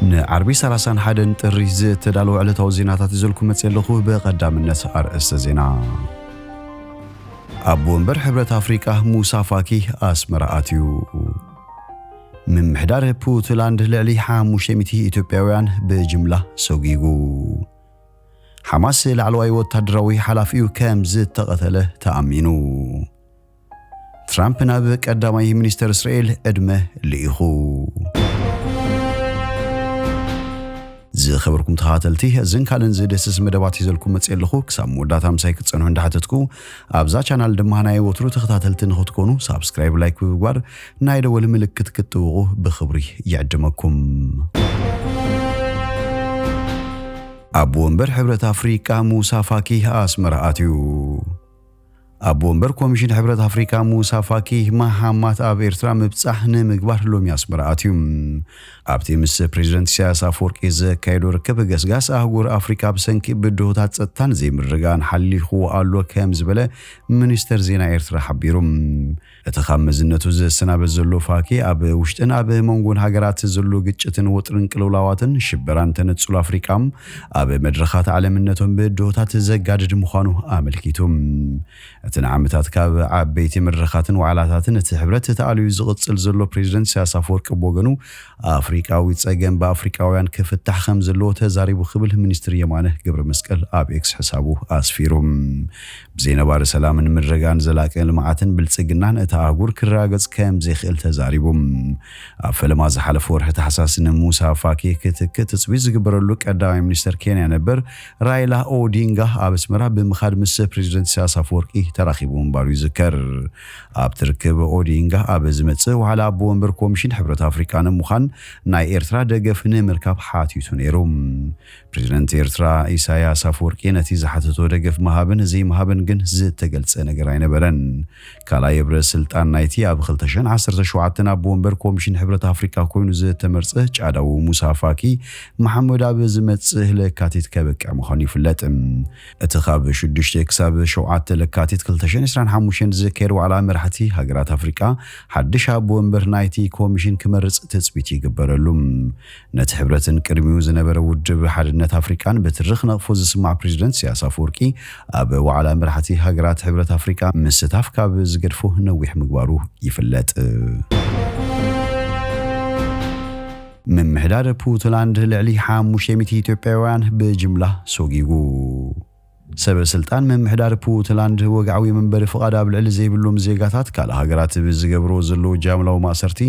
ንዓርቢ ሰላሳን ሓደን ጥሪ ዝተዳለወ ዕለታዊ ዜናታት ይዘልኩም መጽእ ኣለኹ። ብቐዳምነት ኣርእስተ ዜና። ኣቦ ወንበር ሕብረት ኣፍሪቃ ሙሳ ፋኪ ኣስመራ ኣትዩ። ምምሕዳር ፑንትላንድ ልዕሊ ሓሙሽተ ሚእቲ ኢትዮጵያውያን ብጅምላ ሰጒጉ። ሓማስ ላዕለዋይ ወታደራዊ ሓላፊኡ ከም ዝተቐተለ ተኣሚኑ። ትራምፕ ናብ ቀዳማይ ሚኒስተር እስራኤል ዕድመ ልኢኹ። ዝኸበርኩም ተኸታተልቲ፣ እዝን ካልእን ዝደስስ መደባት ሒዘልኩም መጽእ ኣለኹ። ክሳብ መወዳእታ ምሳይ ክትጸንሑ እንዳሓተትኩ፣ ኣብዛ ቻናል ድማ ናይ ወትሩ ተኸታተልቲ ንኽትኮኑ ሳብስክራይብ፣ ላይክ ብምግባር ናይ ደወል ምልክት ክትጥውቑ ብኽብሪ ይዕድመኩም። ኣቦ ወንበር ሕብረት ኣፍሪቃ ሙሳ ፋኪ ኣስመራ ኣትዩ። ኣቦ ወንበር ኮሚሽን ሕብረት ኣፍሪቃ ሙሳ ፋኪ ማሃማት ኣብ ኤርትራ ምብጻሕ ንምግባር ሎሚ ኣስመራ ኣትዩ። ኣብቲ ምስ ፕሬዚደንት ኢሳያስ ኣፈወርቂ ዘካየዶ ርክብ፣ ገስጋስ ኣህጉር ኣፍሪቃ ብሰንኪ ብድሆታት ጸጥታን ዘይምርግጋእን ሓሊኹ ኣሎ ከም ዝበለ ሚኒስተር ዜና ኤርትራ ሓቢሩ። እቲ ካብ መዝነቱ ዝሰናበት ዘሎ ፋኪ፣ ኣብ ውሽጥን ኣብ መንጎን ሃገራት ዘሎ ግጭትን ወጥርን ቅልውላዋትን ሽበራን ተነጽሎ ኣፍሪቃ ኣብ መድረኻት ዓለምነቶም ብድሆታት ዘጋድድ ምዃኑ ኣመልኪቱ። እቲ ንዓመታት ካብ ዓበይቲ መድረኻትን ዋዕላታትን እቲ ሕብረት ተኣልዩ ዝቕጽል ዘሎ ፕሬዚደንት ኢሳያስ ኣፈወርቂ ብወገኑ፣ ኣፍሪቃዊ ጸገም ብኣፍሪቃውያን ክፍታሕ ከም ዘለዎ ተዛሪቡ ክብል ሚኒስትር የማነ ገብረ መስቀል ኣብ ኤክስ ሕሳቡ ኣስፊሩ። ብዘይ ነባሪ ሰላምን ምርግጋእን ዘላቂ ልምዓትን ብልጽግናን እታ ኣህጉር ክረጋገጽ ከም ዘይክእል ተዛሪቡ። ኣብ ፈለማ ዝሓለፈ ወርሒ ታሕሳስ ንሙሳ ፋኪ ክትክእ ትጽቢት ዝግበረሉ ቀዳማይ ሚኒስተር ኬንያ ነበር ራይላ ኦዲንጋ ኣብ ኣስመራ ብምኻድ ምስ ፕሬዚደንት ኢሳያስ ኣፈወርቂ ተራኺቡ ምንባሩ ይዝከር። ኣብቲ ርክብ ኦዲንጋ ኣብ ዝመጽእ ዋዕላ ኣቦ ወንበር ኮሚሽን ሕብረት ኣፍሪቃ ንምዃን ናይ ኤርትራ ደገፍ ንምርካብ ሓቲቱ ነይሩ። ፕሬዚደንት ኤርትራ ኢሳያስ ኣፈወርቂ ነቲ ዝሓተቶ ደገፍ ምሃብን ዘይምሃብን ግን ዝተገልጸ ነገር ኣይነበረን። ካልኣይ የብረ ስልጣን ናይቲ ኣብ ክልተ ሽሕን ዓሰርተ ሸውዓተን ኣቦ ወንበር ኮሚሽን ሕብረት ኣፍሪቃ ኮይኑ ዝተመርጸ ጫዳዊ ሙሳ ፋኪ መሓመድ ኣብ ዝመጽእ ለካቲት ከበቅዕ ምዃኑ ይፍለጥ። እቲ ካብ ሽዱሽተ ክሳብ ሸውዓተ ለካቲት ክልተ ሽሕን ዕስራን ሓሙሽተን ዝካየድ ዋዕላ መራሕቲ ሃገራት ኣፍሪቃ ሓድሽ ኣቦ ወንበር ናይቲ ኮሚሽን ክመርጽ ትጽቢት ይግበረሉ። ነቲ ሕብረትን ቅድሚኡ ዝነበረ ውድብ ሓድነት ኣፍሪቃን ብትርኽ ነቕፎ ዝስማዕ ፕሬዚደንት ኢሳያስ ኣፈወርቂ፣ ኣብ ዋዕላ መራሕቲ ሃገራት ሕብረት ኣፍሪቃ ምስታፍ ካብ ዝገድፎ ነዊሕ ምግባሩ ይፍለጥ። ምምሕዳር ፑንትላንድ ልዕሊ ሓሙሽተ ሚእቲ ኢትዮጵያውያን ብጅምላ ሰጒጉ። ሰበ ስልጣን ምምሕዳር ፑንትላንድ ወግዓዊ መንበሪ ፍቓድ ኣብ ልዕሊ ዘይብሎም ዜጋታት ካልእ ሃገራት ብዝገብርዎ ዘለዉ ጃምላዊ ማእሰርቲ፣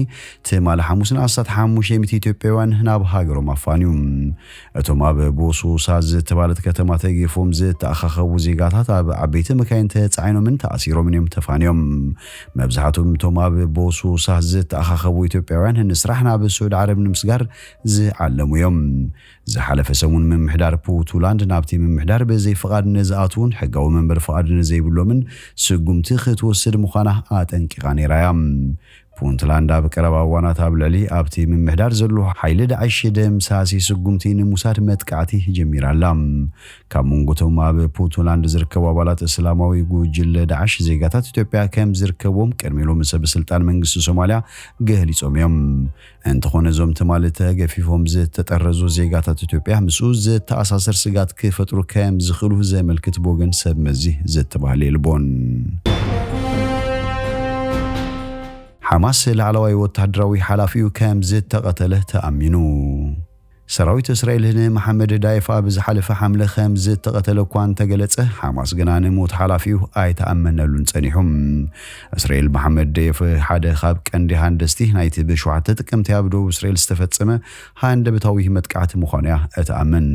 ትማሊ ሓሙስ ንኣስታት ሓሙሽተ ሚእቲ ኢትዮጵያውያን ናብ ሃገሮም ኣፋንዩ። እቶም ኣብ ቦሶሳ ዝተባለት ከተማ ተገይፎም ዝተኣኻኸቡ ዜጋታት ኣብ ዓበይቲ መካይን ተጻዒኖምን ተኣሲሮምን እዮም ተፋንዮም። መብዛሕትኦም እቶም ኣብ ቦሶሳ ዝተኣኻኸቡ ኢትዮጵያውያን ንስራሕ ናብ ስዑዲ ዓረብ ንምስጋር ዝዓለሙ እዮም። ዝሓለፈ ሰሙን ምምሕዳር ፑንትላንድ ናብቲ ምምሕዳር ብዘይ ፍቓድ ንዝኣትዉን ሕጋዊ መንበሪ ፍቓድ ንዘይብሎምን ስጉምቲ ክትወስድ ምዃና ኣጠንቂቓ ነይራ እያ። ፑንትላንድ ኣብ ቀረባ እዋናት ኣብ ልዕሊ ኣብቲ ምምሕዳር ዘሎ ሓይሊ ዳዕሽ ደምሳሲ ስጉምቲ ንምውሳድ መጥቃዕቲ ጀሚራ ኣላ። ካብ መንጎ እቶም ኣብ ፑንትላንድ ዝርከቡ ኣባላት እስላማዊ ጉጅለ ዳዕሽ ዜጋታት ኢትዮጵያ ከም ዝርከብዎም ቅድሚ ሎሚ ሰብ ስልጣን መንግስቲ ሶማልያ ገሊጾም እዮም። እንተኾነ እዞም ትማሊ ተገፊፎም ዝተጠረዙ ዜጋታት ኢትዮጵያ ምስኡ ዝተኣሳሰር ስጋት ክፈጥሩ ከም ዝኽእሉ ዘመልክት ብወገን ሰብ መዚ ዝተባህለ የልቦን። ሓማስ ላዕለዋይ ወታደራዊ ሓላፊኡ ከም ዝተቐተለ ተኣሚኑ። ሰራዊት እስራኤል ንመሓመድ ዳይፍ ኣብ ዝሓለፈ ሓምለ ከም ዝተቐተለ እኳ እንተገለጸ፣ ሓማስ ግና ንሞት ሓላፊኡ ኣይተኣመነሉን ጸኒሑ። እስራኤል መሓመድ ደየፍ ሓደ ካብ ቀንዲ ሃንደስቲ ናይቲ ብሸውዓተ ጥቅምቲ ኣብ ደቡብ እስራኤል ዝተፈጸመ ሃንደበታዊ መጥቃዕቲ ምዃኑ እያ እትኣምን።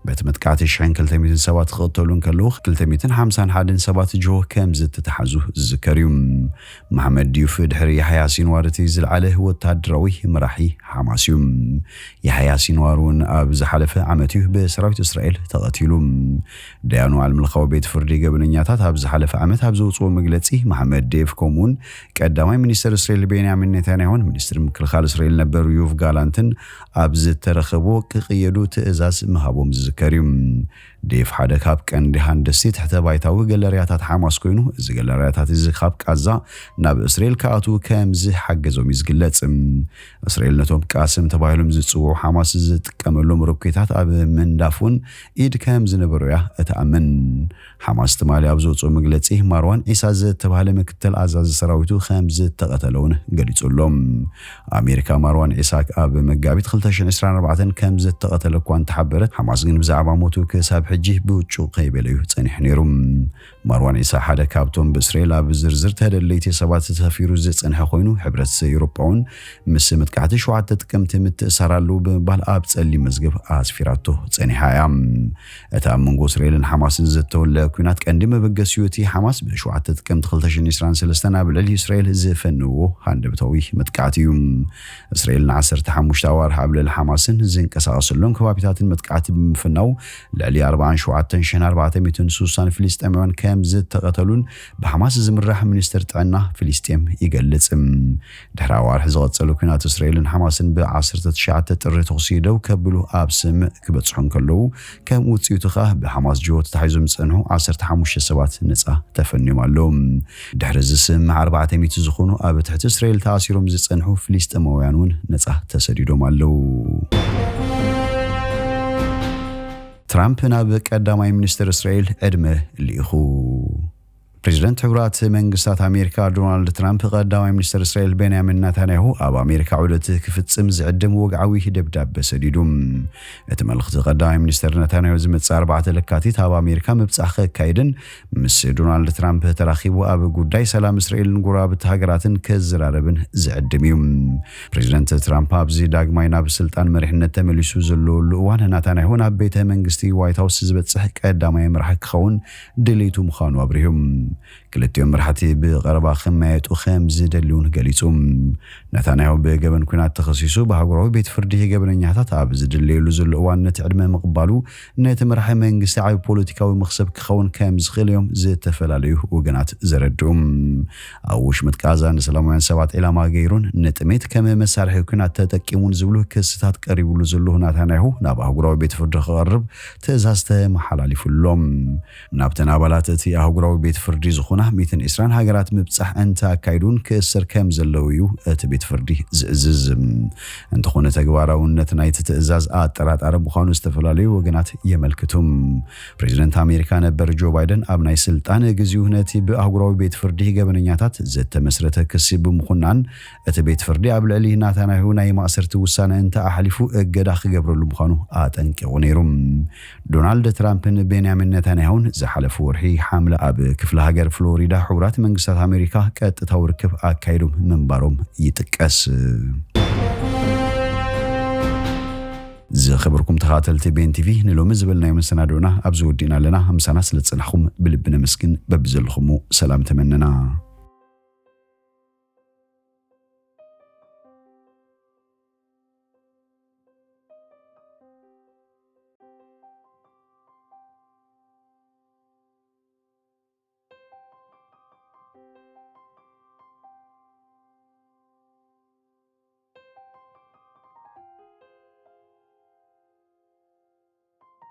በቲ መጥቃዕቲ ሽሕን ክልተ ሚእትን ሰባት ክቕተሉ እንከለዉ፣ ክልተ ሚእትን ሓምሳን ሓደን ሰባት ጅሆ ከም ዝተተሓዙ ዝዝከር እዩ። መሓመድ ድዩፍ ድሕሪ ያሕያ ሲንዋር እቲ ዝለዓለ ወታደራዊ መራሒ ሓማስ እዩ። ያሕያ ሲንዋር እውን ኣብ ዝሓለፈ ዓመት እዩ ብሰራዊት እስራኤል ተቐቲሉ። ዳያኑ ዓለምለኻዊ ቤት ፍርዲ ገበነኛታት ኣብ ዝሓለፈ ዓመት ኣብ ዘውፅኦ መግለፂ፣ መሓመድ ዴፍ ከምኡውን ቀዳማይ ሚኒስትር እስራኤል ቤንያሚን ኔታንያሁን ሚኒስትር ምክልኻል እስራኤል ነበር ዩቭ ጋላንትን ኣብ ዝተረኸብዎ ክቕየዱ ትእዛዝ ምሃቦም ዝዝከር እዩ። ዴፍ ሓደ ካብ ቀንዲ ሃንደስቲ ትሕተ ባይታዊ ገለርያታት ሓማስ ኮይኑ፣ እዚ ገለርያታት እዚ ካብ ቃዛ ናብ እስራኤል ክኣትዉ ከም ዝሓገዞም እዩ ዝግለጽ። እስራኤል ነቶም ቃስም ተባሂሎም ዝጽውዑ ሓማስ ዝጥቀመሎም ሮኬታት ኣብ ምንዳፍ እውን ኢድ ከም ዝነበሮ እያ እትኣምን። ሓማስ ትማሊ ኣብ ዘውፅኦ መግለፂ፣ ማርዋን ዒሳ ዝተባህለ ምክትል ኣዛዚ ሰራዊቱ ከም ዝተቐተለ እውን ገሊጹ ኣሎ። ኣሜሪካ ማርዋን ዒሳ ኣብ መጋቢት ክልተ ሽሕን ዕስራን ኣርባዕተን ከም ዝተቐተለ እኳ እንተሓበረት፣ ሓማስ ግን ብዛዕባ ሞቱ ክሳብ ሕጂ ብውጩ ከይበለ እዩ ጸኒሑ ነይሩ። ማርዋን ዒሳ ሓደ ካብቶም ብእስራኤል ኣብ ዝርዝር ተደለይቲ ሰባት ተሰፊሩ ዝጸንሐ ኮይኑ፣ ሕብረት ኤውሮጳ እውን ምስ መጥቃዕቲ ሸውዓተ ጥቅምቲ ምትእሳር ኣለዎ ብምባል ኣብ ጸሊም መዝገብ ኣስፊራቶ ጸኒሓ እያ። እቲ ኣብ መንጎ እስራኤልን ሓማስን ዝተወለዐ ኲናት ቀንዲ መበገሲኡ፣ እቲ ሓማስ ብ ሸውዓተ ጥቅምቲ ክልተ ሽሕን ዕስራን ሰለስተን ኣብ ልዕሊ እስራኤል ዝፈነዎ ሃንደበታዊ መጥቃዕቲ እዩ። እስራኤል ን ዓሰርተ ሓሙሽተ ኣዋርሕ ኣብ ልዕሊ ሓማስን ዝንቀሳቐሰሎም ከባቢታትን መጥቃዕቲ ብምፍናው፣ ልዕሊ ኣርባዓን ሸውዓተን ሽሕን ኣርባዕተ ሚእትን ስሳን ፍልስጤማውያን ከም ዝተቐተሉን ብሓማስ ዝምራሕ ሚኒስትር ጥዕና ፍልስጤም ይገልጽ። ድሕሪ ኣዋርሕ ዝቐጸለ ኲናት፣ እስራኤልን ሓማስን ብ ዓሰርተ ትሽዓተ ጥሪ ተኹሲ ደው ከብሉ ኣብ ስምምዕ ክበጽሑ እንከለዉ፣ ከም ውጽኢቱ ከኣ ብሓማስ ጅሆ ተታሒዞም ዝጸንሑ ዓሰርተ ሓሙሽተ ሰባት ነጻ ተፈንዮም ኣለዉ። ድሕሪ እዚ ስምምዕ፣ ኣርባዕተ ሚእቲ ዝኾኑ ኣብ ትሕቲ እስራኤል ተኣሲሮም ዝጸንሑ ፍልስጤማውያን እውን ነጻ ተሰዲዶም ኣለዉ። ትራምፕ ናብ ቀዳማይ ሚኒስትር እስራኤል ዕድመ ልኢኹ። ፕሬዚደንት ሕቡራት መንግስታት ኣሜሪካ ዶናልድ ትራምፕ፣ ቀዳማይ ሚኒስትር እስራኤል ቤንያሚን ናታንያሁ ኣብ ኣሜሪካ ዑደት ክፍጽም ዝዕድም ወግዓዊ ደብዳበ ሰዲዱ። እቲ መልእኽቲ፣ ቀዳማይ ሚኒስትር ናታንያሁ ዝመጽእ ኣርባዕተ ለካቲት ኣብ ኣሜሪካ ምብጻሕ ከካይድን ምስ ዶናልድ ትራምፕ ተራኺቡ ኣብ ጉዳይ ሰላም እስራኤልን ጎረባብቲ ሃገራትን ክዘራረብን ዝዕድም እዩ። ፕሬዚደንት ትራምፕ ኣብዚ ዳግማይ ናብ ስልጣን መሪሕነት ተመሊሱ ዘለወሉ እዋን፣ ናታንያሁ ናብ ቤተ መንግስቲ ዋይት ሃውስ ዝበጽሕ ቀዳማይ መራሒ ክኸውን ድሌቱ ምዃኑ ኣብሪሁ። ክልቲኦም መራሕቲ ብቐረባ ክመያየጡ ከም ዝደሊ እውን ገሊጹ። ናታንያሁ ብገበን ኲናት ተኸሲሱ ብኣህጉራዊ ቤት ፍርዲ ገበነኛታት ኣብ ዝድለየሉ ዘሎ እዋን፣ ነቲ ዕድመ ምቕባሉ ነቲ መራሒ መንግስቲ ዓቢ ፖለቲካዊ መኽሰብ ክኸውን ከም ዝኽእል እዮም ዝተፈላለዩ ወገናት ዘረድኡ። ኣብ ውሽመጥ ቃዛ ንሰላማውያን ሰባት ዒላማ ገይሩን ንጥሜት ከም መሳርሒ ኲናት ተጠቂሙን ዝብሉ ክስታት ቀሪቡሉ ዘሎ ናታንያሁ፣ ናብ ኣህጉራዊ ቤት ፍርዲ ክቐርብ ትእዛዝ ተመሓላሊፉ ኣሎ። ናብተን ኣባላት እቲ ኣህጉራዊ ቤት ፍርዲ ዝኾና ሚእትን ዕስራን ሃገራት ምብጻሕ እንተ ኣካይዱን ክእሰር ከም ዘለዎ እዩ እቲ ቤት ፍርዲ ዝእዝዝ። እንተኾነ፣ ተግባራውነት ናይቲ ትእዛዝ ኣጠራጣሪ ምዃኑ ዝተፈላለዩ ወገናት የመልክቱ። ፕሬዚደንት ኣሜሪካ ነበር ጆ ባይደን ኣብ ናይ ስልጣን ግዚኡ ነቲ ብኣህጉራዊ ቤት ፍርዲ ገበነኛታት ዝተመስረተ ክሲ ብምኹናን፣ እቲ ቤት ፍርዲ ኣብ ልዕሊ ናታንያሁ ናይ ማእሰርቲ ውሳነ እንተ ኣሕሊፉ እገዳ ክገብረሉ ምዃኑ ኣጠንቂቑ ነይሩ። ዶናልድ ትራምፕን ቤንያሚን ነታንያሁን ዝሓለፉ ወርሒ ሓምለ ኣብ ክፍለ ሃገር ፍሎሪዳ ሕቡራት መንግስታት ኣሜሪካ ቀጥታዊ ርክብ ኣካይዶም ምንባሮም ይጥቀስ። ዝኸበርኩም ተኻተልቲ ቤን ቲቪ፣ ንሎሚ ዝበልናዮ መሰናዶና ኣብዚ ወዲእና ኣለና። ምሳና ስለ ዝጸናሕኩም ብልቢ ነመስግን። በብዘለኹሙ ሰላም ተመነና።